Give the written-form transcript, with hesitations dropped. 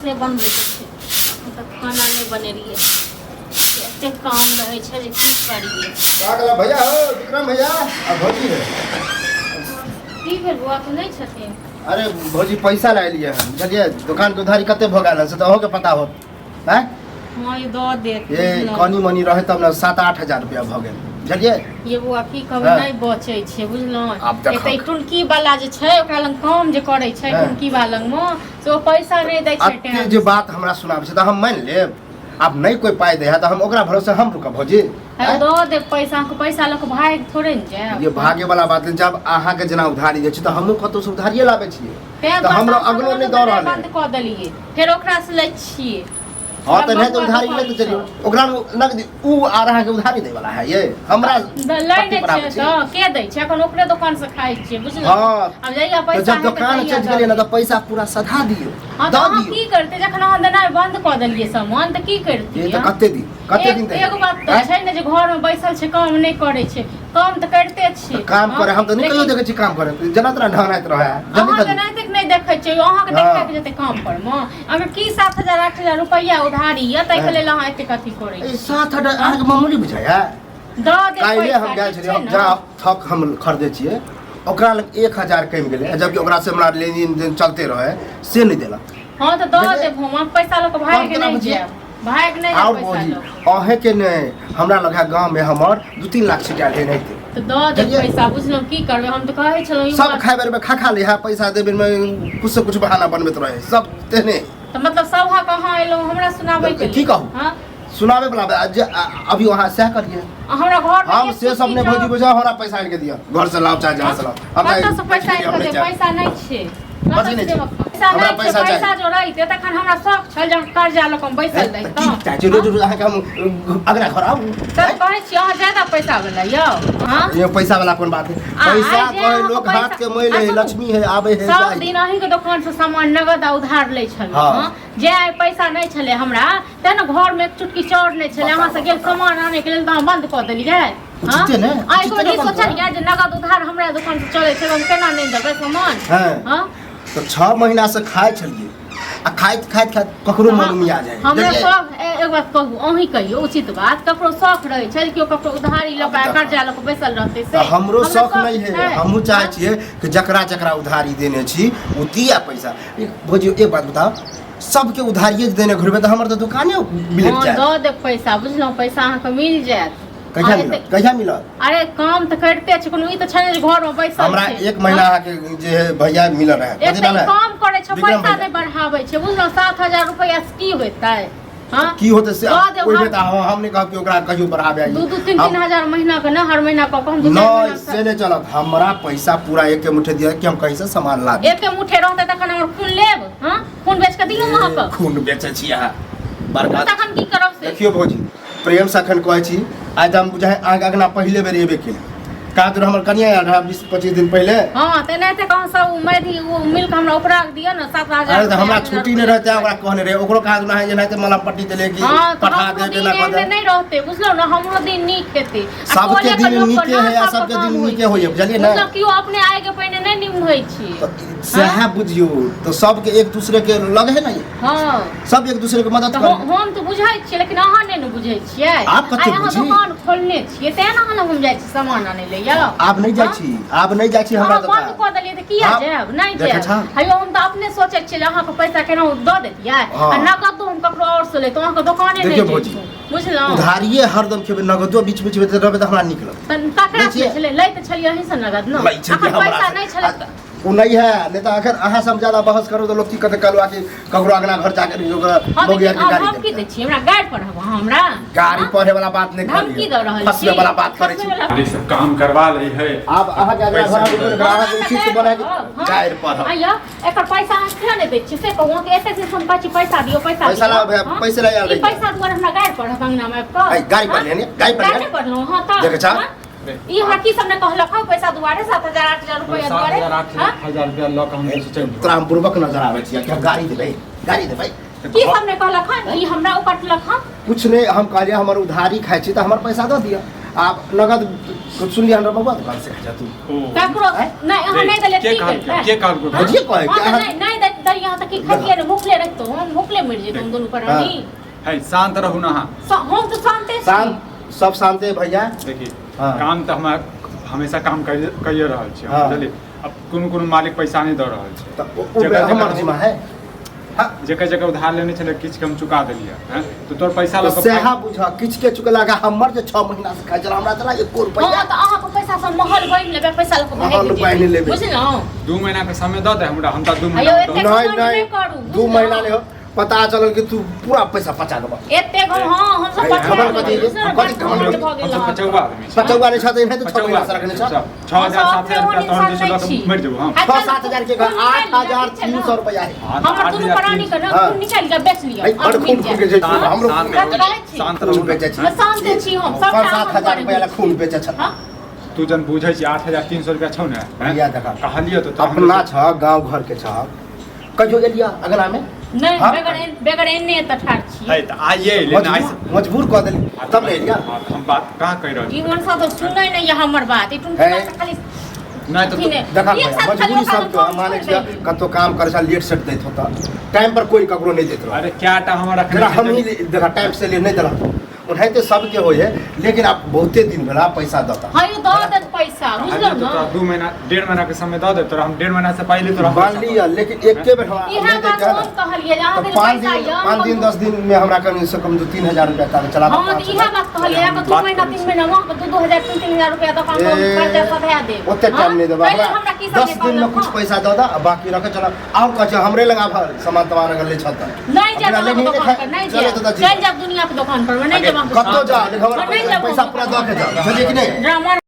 नहि बनबैके छै हम तऽ खाना नहि बनेलियै एतेक काम रहै छै जे की करियै। का कहला भैया हो विक्रम भैया आ भौजी है। की भेल बौआ के नहि छथिन? अरे भौजी पैसा लाए लिए हम बुझलियै, दुकान के उधारी कते भऽ गेल है से तऽ अहूँके पता होत। आँय हँ ई दऽ देत। ये कनी मनी रहे तब ने 7-8 हजार रुपया भऽ गेल बुझलियै। ये बौआ की कहबै हँ। नहि बचै छै बुझलहुँ। आब देखहक। एक तऽ ई टुनकी वाला जे छै ओकरा लग काम जे करै छै हँ। टुनकी वाला लगमे से ओ पैसा नहि दै छै एते टाइम जे बात हमरा सुनाबै छै तऽ हम मानि लेब? आब नहि कोइ पाइ दै है तऽ हम ओकरा भरोसे हम रुकब भौजी? अरे आँय? दऽ देब पैसा, अहाँके पैसा लऽ कऽ भागि थोड़े ने जायब। ये भागे वाला बात नहि, जब अहाँके जेना उधारी दै छी तऽ हमहूँ कतहु से उधारिये लाबै छियै। तें तऽ हमरो दुआरे अगलो नहि दऽ देनाइ रहल है। बन्द कऽ देलियै, फेर ओकरा से लै छियै। हाँ तऽ नहि तऽ बबुआ उधारी दोकान लेते चलियौ छै। ओकरा नगदी उ आर अहाँके उधारी दै वाला है ये हमरा लै पट्टी नहि पर आबै छियै छी। तऽ के दै छै? एखन ओकरे दोकान से खाइ छियै बुझलहुँ। हाँ। आब जहिया तऽ पैसा जब हेतै दोकान तहिया चेंज दऽ गेलियै ने देबै। तऽ पैसा पूरा सधा दियौ। हाँ तऽ दऽ अहाँ दियौ। की करतै जखन अहाँ देनाइ बन्द कऽ देलियै सामान तऽ की करतियै? ये तऽ कते दिन कते दिन एगो बात तऽ आँय? छै ने जे घरमे बैसल छै काम नहि करै छै, काम तऽ करिते छी। तऽ काम हाँ? करे हम तऽ नहि कहियो लेकिन देखै छी काम करे जेना तेना ढहनाइत रहै है जल्दी अहाँके जल्दी। नहि तक नहि देखै छियै अहाँके हाँ। देखै के जेतै काम पर मे। अगर की 7 हजार 8 हजार रुपैआ उधारी यऽ ताहिके हाँ। लेल अहाँ एतेक अथी करै ई छी? 7 हजार अहाँके मामूली बुझाइया? दऽ देब काल्हि पैसा हम गेल ठीक छलियै छै हम ने? जहाँ थक हम खरीदै छियै ओकरा लग 1000 कमि गेलै, जबकि ओकरा से हमरा लेन देन चलते रहै से नहि देलक। हँ तऽ दऽ देखियै। देब हम, अहाँ पैसा लऽ कऽ कम भागि केना नहि बुझियै? जायब, भागि नहि जायब आओर पैसा भौजी लऽ कऽ। अहेँके नहि हमरा लग है गाँवमे हमर 2-3 लाख छिटायल है एनाहिते। तऽ दऽ देब बुझलियै? पैसा बुझलहुँ, की करबै हम तऽ कहै छलहुँ ई सब बात। खाय बेरमे खा खा लै है, पैसा दे बेरमे कुछ से कुछ बहाना बनबैत रहै सब तेहने। तऽ मतलब सभक अहाँ एलहुँ हमरा सुनाबै के की लेल? कहू? हँ सुनाबै वला बात जे अभी अहाँ सएह करियै। आ हमरा घर मे हम एक से सब चुटकी नहि भौजी चाउर- बुझाउ, हमरा पैसा आनि के दिअ घर से लाउ चाहे जहाँ से लाउ। हम कतऽ से पैसा आनि हम कऽ नहि देब? चाहब। पैसा नहि छै। कथी नहि छै? पैसा हमरा नहि छै। पैसा चाही। पैसा जो रहितै तखन हमरा शौक छल जे हम कर्जा लऽ कऽ हम बैसल तऽ रहितहुँ। की चाहै छी रोज रोज अहाँके हम अगला घर आउ? तऽ कहै छी अहाँ ज्यादा पैसा वाला यौ? हाँ ये पैसा वाला कोन बात है? आ, पैसा आइ जे कहे अहाँके लोग पैसा- हाथ के मैल आ है सुनू, लक्ष्मी है आबे है सब जाय है। दिन अहींके दोकान से सामान नगद आ उधार लै छलहुँ। हाँ। हँ जे आइ पैसा नहि छलै हमरा तेँ ने घरमे एक चुटकी चाउर नहि छलै, अहाँ से गेल सामान आनैके लेल तऽ अहाँ बन्द कऽ देलियै। हँ उचिते ने, आ एको उचिते बेर ने ई बन्द सोचलियै जे नगद उधार हमरा दोकान से चलै छै हम केना नहि देबै सामान? हँ। हँ तऽ 6 महीना से खाइ छलियै आ खाइत खाइत खाइत ककरो मन आ जाए। हमरा शौक एक बात कहू, अहीं कहियौ उचित बात, ककरो शौक रहै छै केओ ककरो उधारी लऽ कऽ कर्जा लऽ कऽ बैसल रहतै से? तऽ हमरो हमरा शौक नहि है। छै। हमहूँ चाहै छियै कि जकरा जकरा उधारी देने छी ओ दिया पैसा। एक भौजी एक बात बताओ, सबके उधारिये देने घुरबै तऽ हमर तऽ दुकाने मिल हँ जायत। दऽ देब पैसा बुझलहुँ, पैसा अहाँके मिल जायत। कहिया आ मिलत? कहिया मिलत? अरे काम तऽ करिते छै, कोनो ई तऽ छै नहि जे घरमे बैसल हमरा छै। 1 महीना अहाँके जे है भैया मिलल रहै। एक कथी तऽ नाम ई है? काम करै छै विक्रम पैसा भैया। नहि बढ़ाबै छै बुझलहुँ, 7 हजार रुपैआ से की होतै? हँ की होतै से दऽ देब ओहिमे हम। तऽ हम नहि कहब कि ओकरा कहियो बढ़ाबे। दू दू तीन तीन हजार महीना के ने हर महीना कऽ कऽ हम दू चारि नहीं महीना से नहीं चलत, हमरा पैसा पूरा एक मुठे दिया कि हम कहीं से सामान ला दी। एके मुठे रहतै तखन हमर खून लेब? हँ खून बेच कऽ दियौ अहाँके? खून बेचै छी अहाँ बड़का। तखन की करब से? देखियौ भौजी, प्रेम से अखन कहै छी, आइ तऽ हम बुझाइ अहाँके अगना पहिले बेर एबे केली, कहाँ दूर हमर कनिया आयल रहै 20-25 दिन पहिले। हँ तऽ एनाहिते कहाँ सब मैधी ओ मिल कऽ हमरा उपराग दिअ ने 7 हजार अरे तऽ हमरा रुपैआ, छुट्टी नहि रहते ओकरा कहने रहे, ओकरो कहाँ दूर एनाहिते मलम पट्टी देले कि हँ तऽ पठा हमरो दे दिन देना कऽ एहने दे। नहि रहतै बुझलहुँ ने, हमरो दिन नीक हेतै। आ सबके टोलेके दिन लोकके नीके ने है आ सबके सबके काम दिन होइ नीके होइए, बुझलियै ने? बुझलहुँ, केओ अपने आइके पहिने नहि निमहै छी। तऽ सएह बुझियौ तऽ सबके एक दूसरे के लग है ने। हँ सब एक दूसरे के मदद तऽ करे। हम तऽ बुझै छियै लेकिन अहाँ नहि ने बुझै छियै। आब कते आइ अहाँ बुझी? दोकान खोलने छियै तेँ ने अहाँ लग हम जाइ छी सामान आनै लए यौ। आब नहि जाइ हँ? छी, आब नहि जाइ छी हमरा अहाँ बन्द दोकान कऽ देलियै तऽ किया हाँ, जायब? नहि देखै जायब। छह? हेयौ हम तऽ अपने सोचै छियै जे अहाँके पैसा केना दऽ देतियै हाँ। आ नगदो हम ककरो आओर से लैतहुँ, अहाँके दोकाने नहि देखियौ भौजी, जैतहुँ बुझलहुँ। उधारिये हरदम खेबै नगदो बीच बीच मे रहबै तऽ हमरा नीक लगतै। तऽ ककरा लै से छियै? छलै? लै तऽ छलियै अहीं से नगद ने। लै छलियै अखन हमरा पैसा से। नहि छलै तऽ ओ नहि है, नहि तऽ अखन अहाँ सब ज्यादा बहस करू तऽ लोक की कहतै, कहलू कि ककरो अगना घर जाके ओकरा हम मौगिया के आब गाड़ी हम की देतै। दै छियै? हमरा गारि पढ़ब अहाँ हमरा? गाड़ी हाँ? पढ़े वाला बात नहि धमकी दऽ रहल छी। फसबै वाला बात करै छी। फंसबै वाला- खाली सब काम करवा लै है। आब अहाँके अगना घर आबि गेल, अहाँके उचित बनाके हाँ। गारि पढ़ब। आइयो एकर पैसा अहाँ किया नहि दै छियै से कहू? अहाँके एतेक दिन से हम कहै छी पैसा दियौ, पैसा पैसा दियौ। लाउ भैया, हाँ? पैसे लाइ आयल ई रहियै। पैसा दुआरे हमरा गारि पढ़ब अंगना मे आबि कऽ? ऐ, गारि हाँ? पढ़लियै ने, गारि पढ़लियै गारि ने। नहि पढ़लहुँ हँ तऽ देखै छह? हाँ? ई हमरा की सब ने कहलक हँ पैसा दुआरे 7 हजार 8 हजार रुपैआ सात दुआरे? हजार आठ हाँ? हजार रुपया लऽ कऽ हम जे छै चलि जेबै। तोरा हम बुड़बक नजर आबै छियै कि हम गाड़ी देबै, गाड़ी देबै? की सब ने कहलक हँ ई हमरा? ओ कटलक हँ कुछ नहि, हम कहलियै हमर उधारी खाइ छी तऽ हमर पैसा दऽ दिअ। आप नगद सुनलियै हमरा बबुआ दुकान से खा तू। ओ ककरो नहि, अहाँ नहि देलियै। के की कहलकै? करबै? के कहलकै? भौजिए कहै कि हँ, तऽ अहाँ नहि नहि दैलियै अहाँ तऽ की खतियै ने, भूखले रहितहुँ, हम भूखले मरि जैतहुँ हम दुनू प्राणी। है, शांत रहू ना अहाँ। हम तऽ शान्ते छी। शांत, सब शांते है भैया। देखी, हाँ। काम तऽ हमरा हमेशा काम करिए रहल छी हम, हाँ। बुझलियै? अब कोनो कोनो मालिक पैसा नहि दऽ रहल छै। तऽ ओ जकर हमर जकर जिम्मा है। हाँ। जकर जकर उधार लेने छलै, किछु के हम चुका देलियै हैं, तऽ तोर पैसा लऽ तऽ कऽ सएह बुझ, किछु के चुकेला, हमर जे 6 महीना से खाइ छल, हमरा चला एको रुपैआ। हँ, तऽ अहाँके पैसा से महल बनि लेबै, पैसा लऽ कऽ महल भागि जेबै। बान्हि लेबै। बुझलहुँ? 2 महीना के समय दऽ दे हमरा, हम तऽ 2 अयौ, महीना एतेक नहि घमंड नहि नहि करू, 2 बुझलहुँ? महीना नहि हो, पता चलल कि तू पूरा पैसा पचा देबह। एते घम, हाँ, हम सब अरे, पचा घमंड देबै, कथी? बुझलहुँ? कथी बड़ घमंड? घमंड भऽ गेल हम सब अहाँके। पचौआ आदमी छी। पचौआ नहि छह तऽ एनाहिते 6 महीना से रखने छह। 6,000 7,000 रुपया तोहर जे छै लऽ कऽ मरि जेबौ हम। आ 6 चल, 7,000 के खून आठ निकालि लिअ, हजार ठीक छै तीन ने? सौ रुपया है। हाँ, तऽ हमर आठ दुनू हजार प्राणी के ने हाँ। खून निकालि कऽ बेच लिअ, अइ, बड़ और खून मिल खून के जायत। जे छै, हमरो शांत खून रहू, रहै छी। शांत खून रहू। बेचै छी। हम शान्त छी हम, पाँच सबटा सात हम हजार करै रुपया ला छी। खून बेचै छल। हाँ? तू जन बुझै छी, 8,300 रुपया छौ ने, हैं? भैया देखा। कहलियौ तऽ तोरा हम अपना छ, गाँव घर के छ, कहियो गेलियै अगला में? नहि। हाँ? बेगर एन्ने एतऽ ठाढ़ छी। है तऽ आइए एलै ने, आइ मजबूर मजबूर कऽ देली तब ने एलियै। हाँ, तऽ हम बात कहाँ कहि रहल ई छी? मनसा तऽ सुनै नहि यऽ हमर बात, ई टुनटुना है। से खाली नहि तऽ अथी नहि। देखा एक भैया, साथ खाली मजबूरी ओकरा सबके काम हम मानै छोड़ि छियै। देली। कतौ काम करै छल, लेट सेट दैत होता, टाइम पर कोई ककरो नहि दैत रहल। अरे, क्या टा हमर रखने जेना छी हम ही देखा टाइम से ले नहि देलक, ओनाहिते सबके होइ है, लेकिन आब बहुते दिन भेला, पैसा दता। हाँ, यो दऽ देत पैसा, कहलियौ बुझलहुँ तऽ तोरा ने? 2 महीना 1.5 महीना के समय दऽ दे तोरा, हम 1.5 महीना से पहिले तोरा हम मान पैसा लिअ, लेकिन एके बेर हमरा इएह नहि बात दैके है हम ने, कहलियै जे तऽ अहाँके जे 5 पैसा दिन यऽ, 5 दिन 10 दिन में हमरा कम से कम 2-3 हजार रुपया ताबे चलाबऽ हँ, तऽ पड़त। इएह बात कहलियै, अहाँके 2 बात महीना करै 3 छी। महीना, अहाँके 2-2 हजार 3-3 हजार रुपया दोकान पर ए, खर्चा सधा देब। ओते टाइम नहि देबै। पहिले हमरा की सब 10 दिन में कुछ पैसा दऽ दऽ आ बाकी रखे चल। आओर कहै छै हमरे लग आब सामान तमान अगर लै छह तऽ नहि जायब अपना अहाँके लेकिन दोकान पर, नहि चलो जायब। तऽ चलि जायब दुनिया के दोकान पर, नहि जायब अहाँके। कतौ जा, लेकिन नहि हमर जायब पैसा हम पूरा दऽ के जा, बुझलियै कि नहि? ड्रामा।